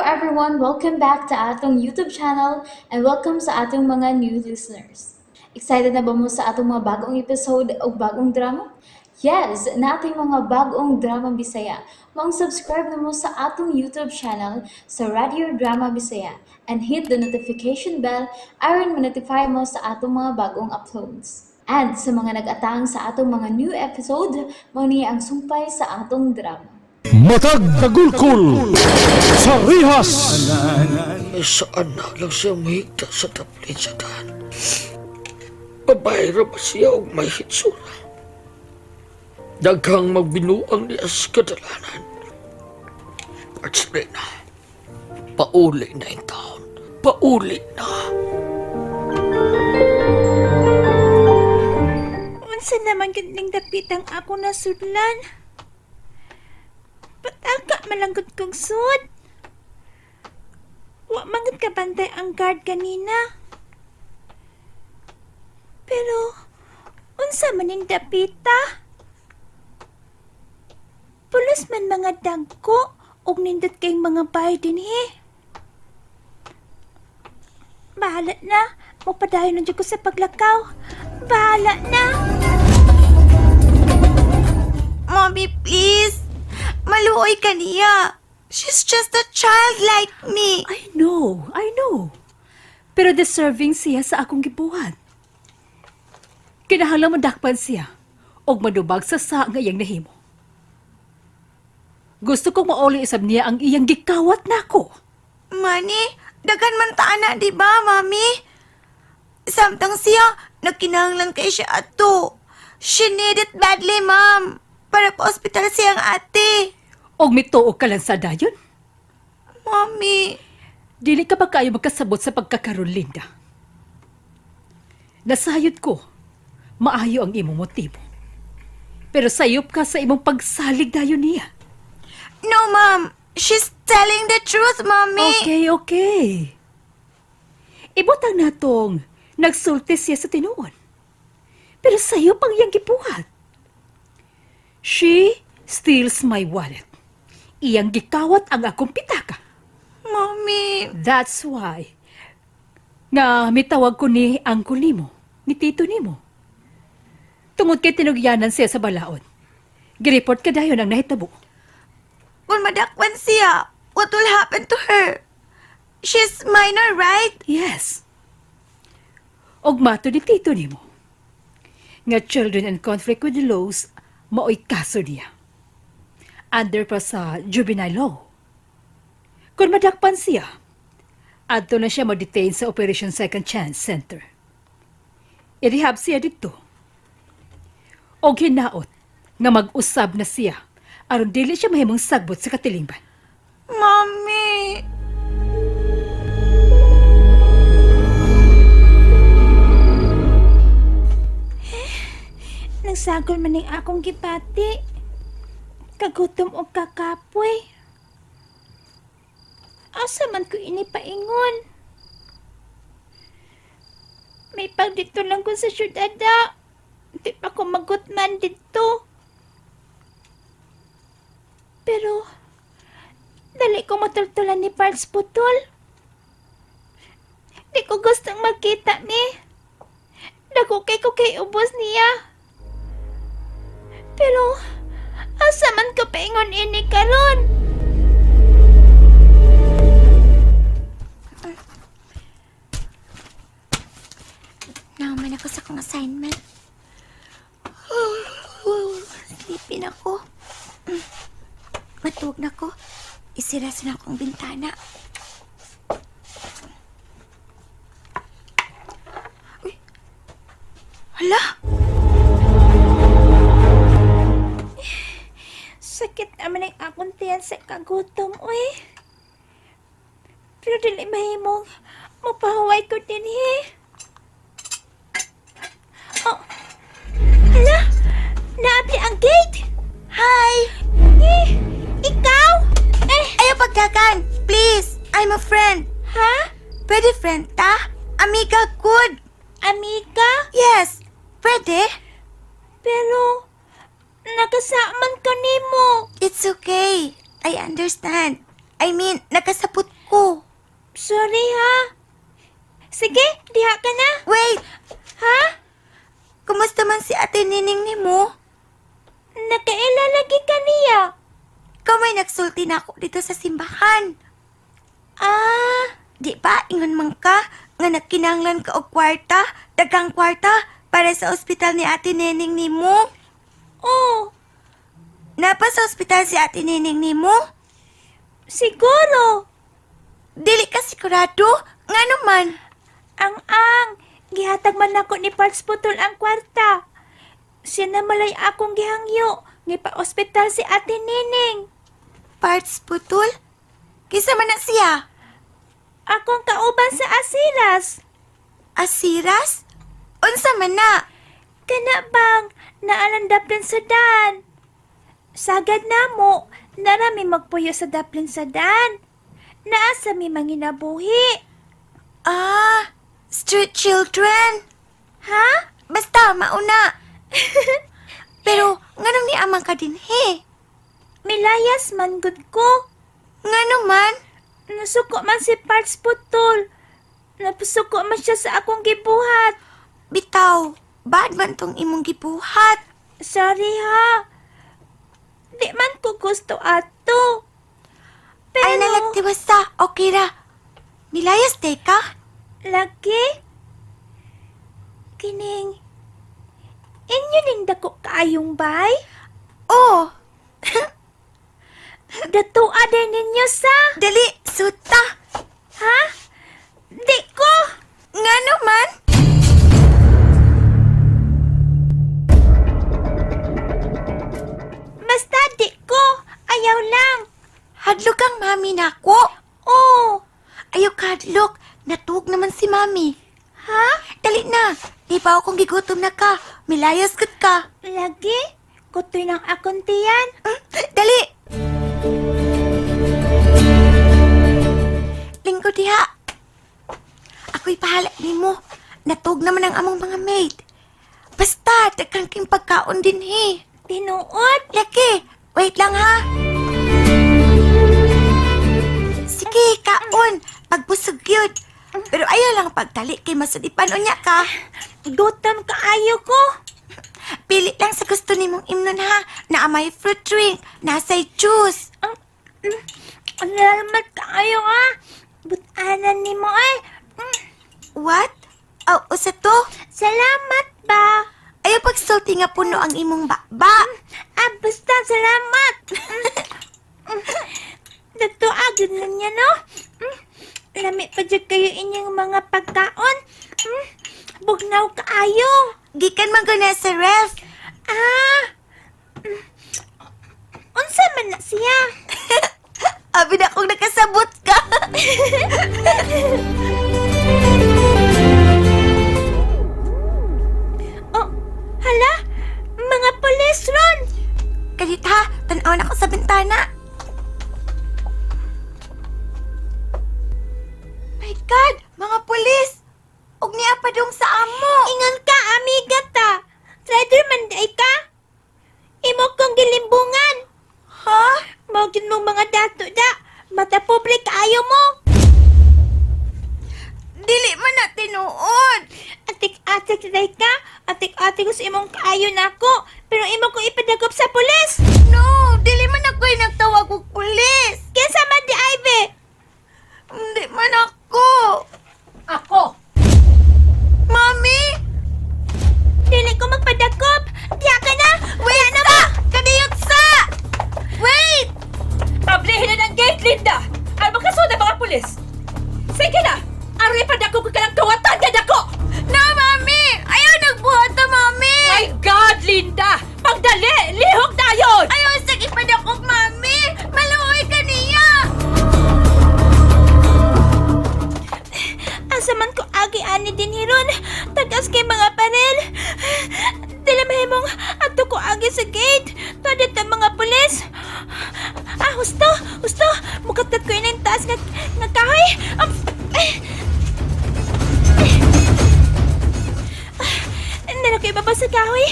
Everyone! Welcome back to atong YouTube channel and welcome sa atong mga new listeners. Excited na ba mo sa atong mga bagong episode o bagong drama? Yes, naa tay mga bagong drama Bisaya. Maong subscribe na mo sa atong YouTube channel sa Radio Drama Bisaya and hit the notification bell aron ma-notify mo sa atong mga bagong uploads. And sa mga nag-atang sa atong mga new episode, mao ni ang sumpay sa atong drama. Matag Kagulkul sa Rihas. Saan na lang siya mahigta sa taplin sa daan? Babae ra ba siya og may hitsura? Daghang magbinuang niya sa kadalanan. Parts na. Pauli na yung taon. Pauli na. Unsa naman gud ning dapitang ako nasudlan? Pataka malanggod kong sud. Wa man gud kabantay ang guard ganina. Pero unsa man ning dapita? Pulos man mga dagko ug nindot kay mga bahay dinhi. Bahala na. Mupadayon na jud ko sa paglakaw. Bahala na. Mommy, please. Maluoy ka niya. She's just a child like me. I know, I know. Pero deserving siya sa akong gibuhat. Kinahanglan madakpan siya og madubag sa sa nga iyang nahimo. Gusto kong mauli isab niya ang iyang gikawat nako. Mani, daghan man ta ana, di ba, Mommy? Samtang siya, nagkinahanglan kay siya ato. She need it badly, Mom. Para pa ospital siyang ate. Og mituo ka lang sa dayon. Mommy, Dili ka ba kayo magkasabot sa pagkakaroon, Linda? Nasayod ko, maayo ang imong motibo. Pero sayop ka sa imong pagsalig dayon niya. No, Mom. She's telling the truth, Mommy. Okay. Ibutang natong nagsulti siya sa tinuod. Pero sayop ang iyang gibuhat. She steals my wallet. Iyang gikawat ang akong pitaka. Mommy, That's why nga mitawag ko ni uncle nimo, ni tito nimo. Tungod kay tinugyanan siya sa balaod. Gireport ka dayon ang nahitabo. Kung madakpan siya, what will happen to her? She's minor, right? Yes. Og mato ni tito nimo nga children in conflict with the laws mao'y kaso niya. Under pa sa juvenile law. Kung madakpan siya, adto na siya ma-detain sa Operation Second Chance Center. I-rehab siya dito. Og hinaot nga mag-usab na siya aron dili siya mahimong sagbot sa katilingban. Mommy. Nagsagol man ning akong gibati. Kagutom og kakapoy. Asa man ko ini paingon? May pagdito lang ko sa syudad. Di pa ko magutman dito. Pero, dali ko matultulan ni Pards Putol. Di ko gustong magkita ni. Dako kay ko kay ubos niya. Pero, asa man ka paingon ini karon? Naman ako sa kong assignment. Sleepy na ko. Matuog na ko. Isira sa na akong bintana. Uy. Hala! Sakit naman ang akong tiyan sa kagutom, uy. Pero dili mahimong mapahuway ko dinhi. Oh. Hala! Naabli ang gate! Hi! Eh, ikaw? Eh, Ayaw pagdagan! Please! I'm a friend. Ha? Pwede friend ta? Amiga, good. Amiga? Yes. Pwede? Pero, nagasaman ka nimo. It's okay. I understand. I mean, nakasapot ko. Sorry ha. Sige, diha ka na. Wait! Ha? Kumusta man si Ate Nining nimo? Nakaila lagi ka niya. Ikaw may nagsulti na ako dito sa simbahan. Ah, Di ba, ingon man ka, nga nagkinanglan ka og kwarta, dagang kwarta, para sa ospital ni Ate Nining nimo? oh, Napa sa ospital si Ate Nining nimo? siguro. Dili ka sigurado? Nga naman? Ang, gihatag man nako ni Parts Putol ang kwarta. Siya na malay akong gihangyo, ngipa-ospital si Ate Nining. Parts putol? Kisa man na siya? Akong kauban sa Asiras. Asiras? Unsa man na? Kana bang naalang daplin sa dan? Sagad namo, narami magpuyo sa daplin sa dan. Naa sa mi manginabuhi. Ah, street children. Ha? Basta, mauna. Pero, nganong ni amang ka din he? Milayas man gud ko. Ngano man? Nasuko man si Parts Putol. Napasuko man siya sa akong gibuhat. Bitaw, bad man tong imong gibuhat. Sorry ha. Di man ko gusto ato. Pero, Ay nalagtiwas sa, okay ra. Milayas teka? Lagi? Kining, inyo ning dako kaayong bay? Oh, Datua din ninyo sa, dali, suta. ha? Di ko! Ngano man? Basta di ko! Ayaw lang! Hadlok ang mami nako. Oh! Ayaw ka hadlok, natuog naman si mami. Ha? Dali na, di pa akong gigutom na ka. Milayas gud ka. Lagi? Kutoy ng akong tiyan. Dali! Linggo diha. Ako'y pahala nimo. Natug naman ang among mga mate. Basta, daghan king pagkaon din he. Tinuod? Laki, wait lang ha. Sige, kaon. Pagbusog yun. Pero ayaw lang pagtali kay masudipan unya ka. Gutom kaayo ko. Pili lang sa gusto nimong imnon ha. Naa may fruit drink, nasay juice. Ang salamat kaayo ah. Butanan nimo ay. What? Oh, usa to? Salamat ba? Ayaw pagsulti nga puno ang imong bakba. Ah, basta salamat. Dagto agad na niya, no? Lami pa dyan kayo inyong mga pagkaon. Bugnaw kaayo. Gikan man ko na sa ref. Ah! Unsa man na siya? Abi na kung nakasabot ka. Oh, hala! Mga pulis ron! Kalit ha, tanaw na ko sa bintana. My God, mga pulis! Og niya pa dong sa amo. Ingon ka, amiga ta! Rider man day ka! Imo kong gilimbungan! Ha? Mao gyud mong mga dato da! Mata public kaayo mo! Dili man na tinuod. Atik-atik day ka! Atik-atik ko sa imong kaayo nako! Pero imo ko ipadagop sa pulis! No, dili man ako'y nagtawag og pulis. Kinsa man di Ivy? Hindi man ako. Ako! Mami! Dili ko magpadakop! Diya ka na! Wait na ba? Kadiyot sa! Wait! Pablihin na ng gate, Linda! Ay makasud ang mga pulis! Sige na! Aroy padako ko ka ng kawatan nga dako! No, Mami! Ayaw nagbuhat na, Mami! My God, Linda! Pagdali! Lihok dayon! Ayaw sa ipadakop, Mami! Maluoy ka niya! Asa man ko agi ani din hiron. Tagas kay mga parel. Dili mahimong ato ko agi sa gate. Tuwa ang mga pulis. Ah, husto, husto. Mukatat ko ining taas nga, nga kahoy. Eh. Ah, Nara ko ibaba sa kahoy.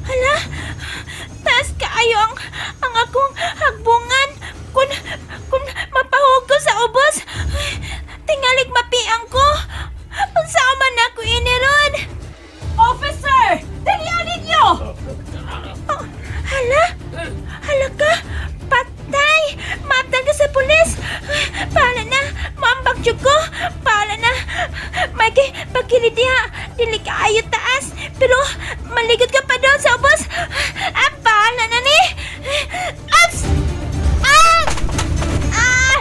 Hala, taas kaayo ang akong hagbungan. Kung mapahog ko sa ubos. Pagkili diha, dili kaayo taas. Pero maligod ka pa doon sa ubos. Ah, bahala na ni. Ups! Ah! Ah!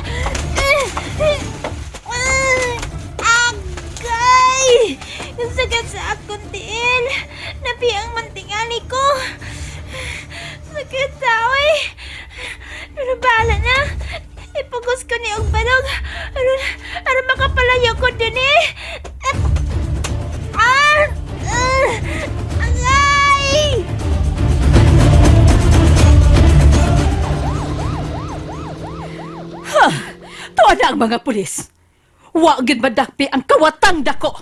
Agay! Ang sakit sa akong tiil. Napi ang mantingali ko. Sakit tao eh. Pero bahala na. Ipugos ko ni og balog. Aron, aron makapalayo ko din eh. Ah! Ah! Agay! Tuwa na ang mga pulis. Wa gyud madakpi ang kawatang dako.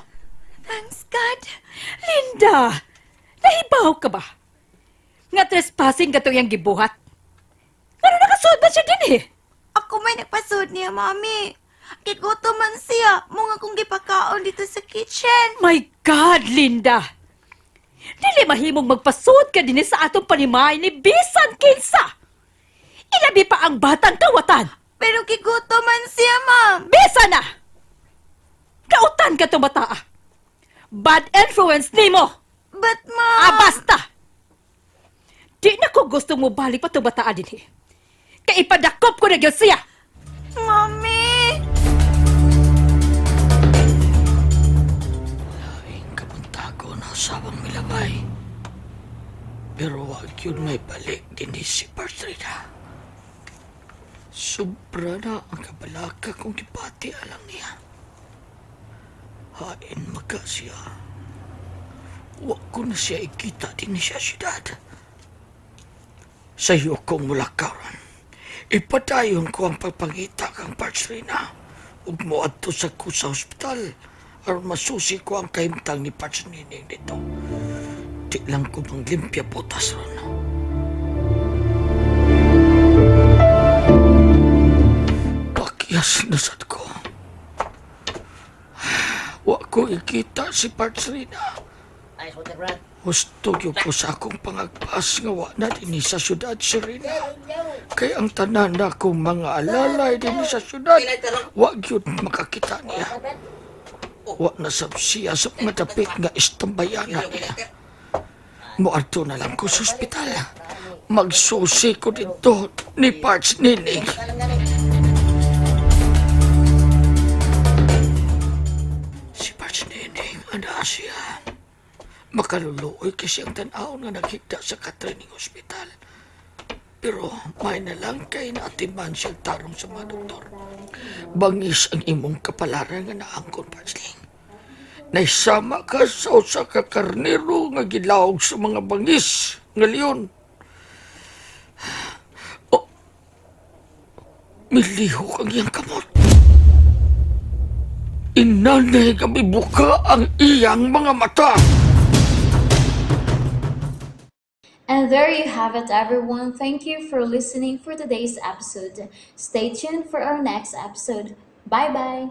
Thanks God. Linda, nahibaw ka ba? Nga trespassing kato iyang gibuhat. Ano nakasuod ba siya din eh? Ako may nagpasud niya, Mami. Gigutom man siya. Mga kong gipakaon dito sa kitchen. My God, Linda! Dili mahimong magpasuod ka din sa atong panimay ni bisan kinsa. Ilabi pa ang batang kawatan. Pero gigutom man siya, ma'am. Bisa na! Kautan ka to bataa. Bad influence nimo. But, ma'am... Ah, basta! Di na ko gusto mo balik pa to bataa din eh. Kay ipadakop ko na gyud siya. Mami! Laing kabuntago na usabang milabay. Pero wag yun may balik din si Patrina. Sobra na ang kabalaka kong gipati alang niya. Hain maka siya. Wa ko na siya ikita din siya siyudad. Sa iyo kong mula karon. Ipadayon ko ang pagpangita kang Patrina. Ug moadto sa ko sa ospital aron masusi ko ang kahimtang ni Parts Nining dito. Di lang ko manglimpya botas ron. Pakyas na sad ko. Wa ko ikita si Parts Rina. Husto gyud ko sa akong pangagpas nga wa na dinhi sa syudad si Rina. Kay ang tanan na akong mga alalay dinhi sa syudad, wa gyud makakita niya. Wa na sab siya sa mga dapit nga istambayana niya. Moadto na lang ko sa ospital. Magsusi ko dito ni Parts Nining. Si Parts Nining, ana siya. Makaluluoy kasi ang tanaw nga naghigda sa katraining hospital. Pero may na lang kay naatiman siyang tarong sa mga doktor. Bangis ang imong kapalaran nga naangkon, Partsling. Naisama ka sa usa ka karnero nga gilawog sa mga bangis nga leon. Oh, milihok ang iyang kamot. Inanay nga mibuka ang iyang mga mata. And there you have it, everyone. Thank you for listening for today's episode. Stay tuned for our next episode. Bye bye.